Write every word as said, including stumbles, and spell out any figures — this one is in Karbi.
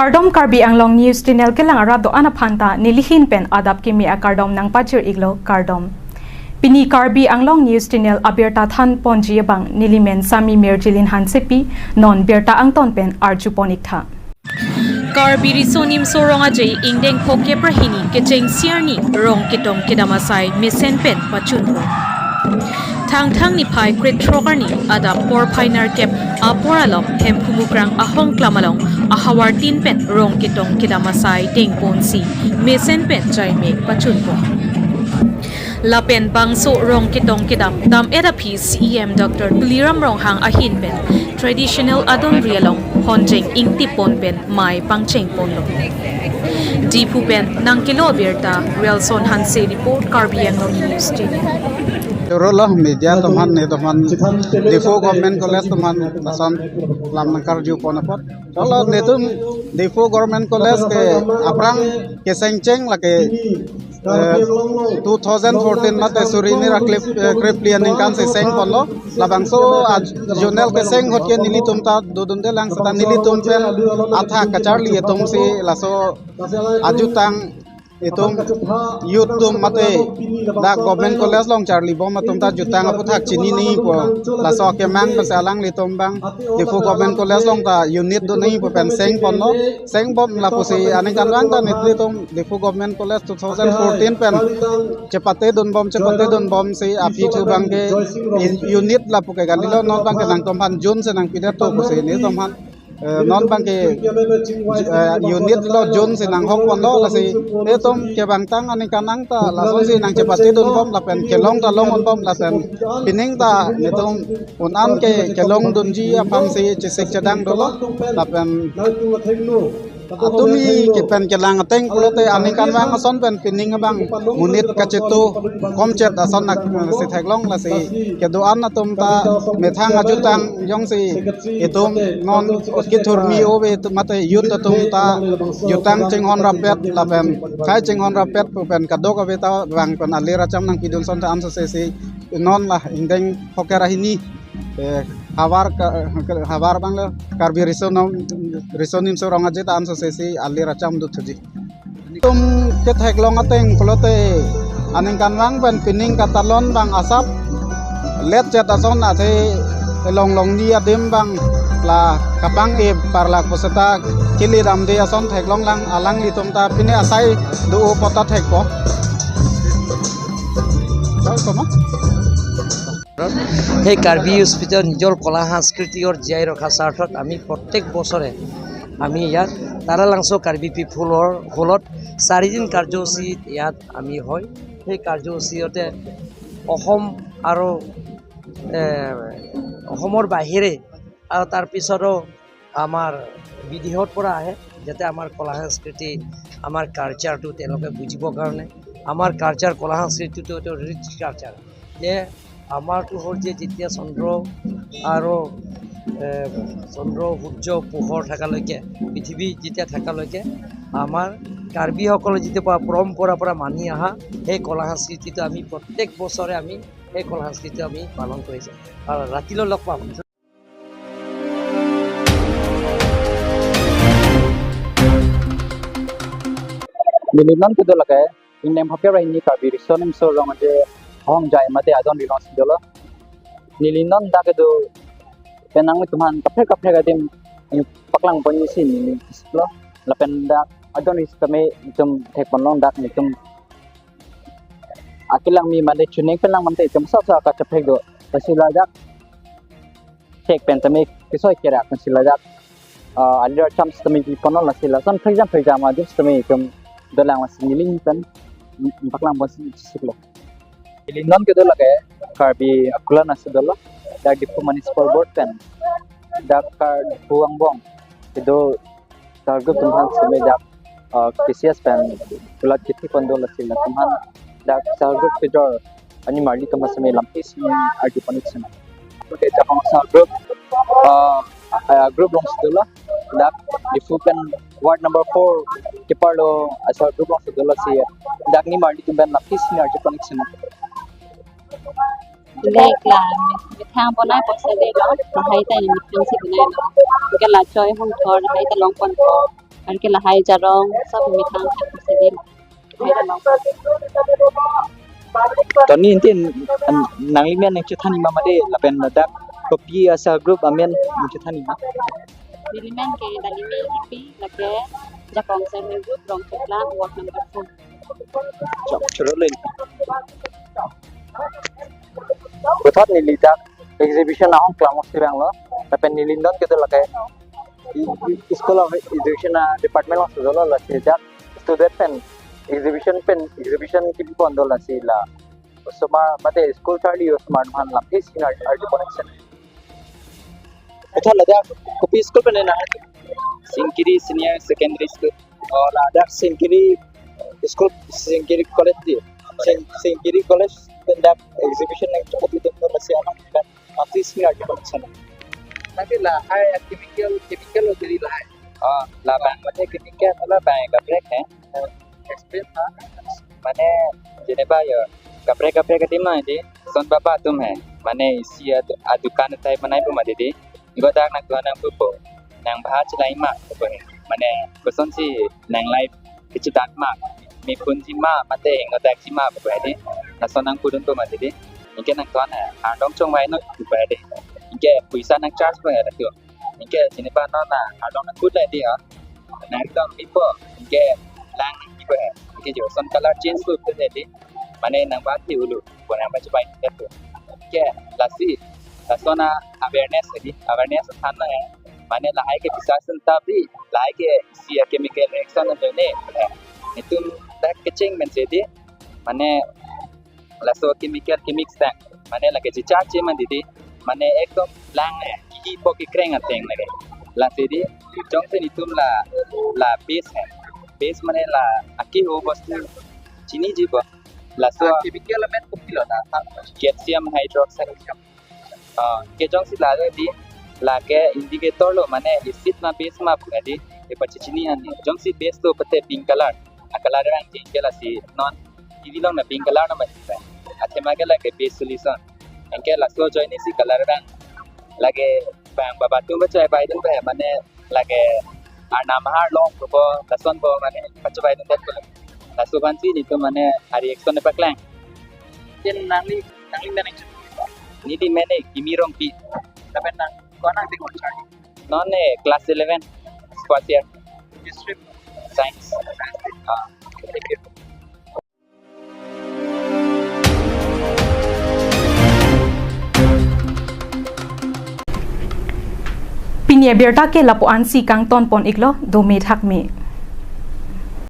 Kardom, Karbi Anglong News Channel kelang arat do-an aphan ta nelihin pen adap kimi akardom nangpajir iklo, kardom. Pini Karbi Anglong News Channel abirta than ponji abang nelimen Sami Mirjilin Hansepi, non birta angton pen arju pon iktha. Karbi Riso Nimso Rong Aje ingdeng phokep ra hini kecheng isi arni rong ketong kedam asai mesen pen pachunpo. Thangthang niphai krethrok arni adap porphai nerkep apor along Hemphu Mukrang ahongklam along ahavartin pen rong ketong kedam asai dengponsi mesen pen jaimek pachunpo. Lapen bangso rong ketong kedam dam-et aphi C E M Doctor Tuliram Ronghang ahin pen traditional adonri along honjeng ingtip pon pen mei pangcheng ponlo. Diphu pen nangkelo abirta Relson Hanse report, Karbi Anglong News Channel. Rolo media atum aphan, netum aphan Diphu Government College atum aphan lason lam nangkarju pon apot. Rolo netum Diphu Government College ke aphrang kesengcheng lake, eh, two thousand fourteen mate suri hini ra krep, eh, krephli aningkan si seng ponlo. Labangso a-, zonal keseng ahut ke nelitum ta dodunde lang seta nelitum pen athak kacharli atum si laso ajutang itum youth atum mate dak Government College along charli bom atum ta jutang aputhak chini nangpo, laso akemang pensi alanglitum abang Diphu Government College along ta unit do nangpo pen seng ponlo. Seng bom lapusi aningkanvang ta nelitum Diphu Government College two thousand fourteen pen chepate dunbom, chepate dunbomsi aphi thu abang ke in-, unit lapu ke kalilo, non abang ke nangtum aphan June si nangpidet to pusi netum aphan, eh, non abang ke, eh, unit lo June si nanghok ponlo, lasi netum kevangtang aningkanvang ta lasonsi nangchepate dunbom lapen kelong ta long unbom lapen pining ta netum un-an ke kelong dunji aphansi chesik chedang dolo lapen atum ke pen kelang ateng pulote aningkanvang ason pen pining abang monit kacheto komchet ason nak, eh, si theklong, lasi kedo-an atum ta methang ajutang jongsi itum non kethurmi ove atum mate youth atum ta jutang chinghon rapet lapen khai chinghon rapet pu pen kadokave ta vang pen alir acham nangpidun ason ta ansose si non la ingdeng phokep ra hini, eh, havar ka, havar abang lo Karbi Riso Nom, Riso Nimso Rong Aje ta ansose si alir acham dothuji. Itum ketheklong ateng pulote aningkanvang pen pining katalon abang asap letchet ason athe longlong ni adim abang la kapang-e parlakpo seta kili damde ason theklong lang, alanglitum ta pine asai do-o apot ta thekpo. Koi koma? সেই কাৰ্বি ইউথ ফেষ্টৰ নিজৰ কলা সংস্কৃতিৰ জীয়াই ৰখাৰ স্বাৰ্থত আমি প্ৰত্যেক বছৰে আমি ইয়াত তাৰালাংচ' কাৰ্বি পিপলৰ হলত চাৰিদিন কাৰ্যসূচী ইয়াত আমি হয়। সেই কাৰ্যসূচীতে অসম আৰু, এ, অসমৰ বাহিৰে আৰু তাৰ পিছতো আমাৰ বিদেশৰ পৰা আহে, যাতে আমাৰ কলা সংস্কৃতি, আমাৰ কালচাৰটো তেওঁলোকে বুজিবৰ কাৰণে। আমাৰ কালচাৰ, কলা সংস্কৃতিটো এইটো ৰিচ কালচাৰ। যে আমাৰতো হ'ল যে যেতিয়া চন্দ্ৰ আৰু, এ, চন্দ্ৰ সূৰ্য পোহৰ থকালৈকে, পৃথিৱী যেতিয়া থকালৈকে আমাৰ কাৰ্বিসকলে যিটো পৰা পৰম্পৰা পৰা মানি অহা সেই কলা সংস্কৃতিটো আমি প্ৰত্যেক বছৰে আমি সেই কলা সংস্কৃতি আমি পালন কৰিছোঁ। আৰু ৰাতিলৈ লগ পাম। Neli non kedo lake, ingdeng phokep ra hini Karbi Riso Nimso Rong Aje ahongjai mate adonri alongsi dolo. Neli non dak kedo penang nangtumphan kaprek kaprek adim paklang ponji si neli siklo. Lapen dak adonri sitame itum thek ponlong, dak itum akelang mi mate chuning penang mate itum sasa kacheprek do. Lasi ladak thek pen tame kesoi kerak pensi ladak, ah, alir acham sitame pi ponlo, lasi lason phrejam phrejam adim sitame itum dolang, lasi neli pen paklang ponsi siklo. Neli non kedo lake Karbi Akula ansi dolo, dak Diphu Municipal Board pen dak Kar Diphu angbong kedo sahar group atum aphan sitame dak, ah, K C S pen kulat kiti kondo lasi latum aphan dak sahar group kejor ani marli atum aphan sitame lampi sitame arju pon-ik sinang. Okay, Jahong sahar group, ah, ah, group alongsi dolo, dak Diphu pen ward number four keparlo, ah, sahar group alongsi dolo, si dak ni marli atum pen lampi sitame arju pon-ik sinang. Lek la, methang bonai poisa de lo, lahai ta ni methang si bonai lo. Ke la choi hong thor, lahai ta long pon thor. Anke lahai jarong sab methang sidi. Lahai jarong. Toni intin an-, nanglimen nangchethanji ma mate lapen ladak kopi a-cell group amen nangchethanji ma? Nelimen ke Dalimi Ingti, lake Jakong Self Help Group, Rongchoklang, ward number four. Chok chorolin. Puthot neli dak exhibition ahong klang si bang lo. Lapen neli non kedo lake i, i, School of Education a-department along sejolo, lasi dak student pen exhibition pen exhibition kebi pon do, lasi la osomar mate school charli osomar aphan lam isi arju arju connection. Puthot ladak kopi school pen nang? Singkiri Senior Secondary School. Oh, ladak Singkiri School, Singkiri College di. Sing-, Singkiri College pen dak exhibition nangchok itu pun masih anak kan. Masih sini arju connection. Tapi lahai chemical, chemical lo jadi lahai. Oh, labang mate chemical labang kaprek hai. Explain ha. Mane, jeneba yo, kaprek kaprek adim nangji, son baba atum hai. Mane isi ad-, adukan type manai pu mati di. Ingko dak nangtuan nangpupo. Nang baha chilai ma pu hai. Mane, kosonsi nang life kechidat ma, miphunji ma, mate ingko dak ji ma pu hai di. Lason nangpudun pu mati di. Ingke nangtuan hai, arlong chongvai non pu hai di. Ingke puisa nang charge pu hai di tu. Ingke jeneba non na arlong nangkut lai di ha. Nang ekdom ipo, ingke lang nangkipo hai. Ingke jo son color change lo pu hai di. Mane nang bati ulu, ko nang baca baik itu. Ingke lasi, lason a-awareness hai di, awareness than nang hai. Mane lahai ke bisa senta bri, lahai ke isi a-chemical reaction nang jone. Itum dak kecheng men si di, mane laso chemical chemix tang. Mane lake chicha che man di di. Mane ekdom lang eh. Kihi po kikreng ateng lake. Lasi di, jongsi itum la, la base hai. Base mane la akiho bostu chiniji bo. Laso ah, chemical element kopi lo na? Calcium hydroxide. Ah, ke jongsi la di, lake indicator lo, mane acid ma base ma pu hai di, e pachechini ani. Jongsi base lo pute pink color. A-color vangji, ingke lasi non T V along na pink color na mati. Athema ke lake base solution. Ingke laso ajoine si color vang. Lake bang baba atum bacha bai dun bai, mane lake arnam ahar long ko bo, lason bo mane bacha bai dun bai. Laso aphansi itum mane a-reaction ne paklang. Jen nangli, nangli mane chu. Neli mane Kimi Rongpi. Lapen nang, ko nang di ko charli? Non eh class eleven, first year. Which stream? Science. Science. Ah, thank you. Pini abirta ke lapu-an si kangton pon iklo, dome thakme.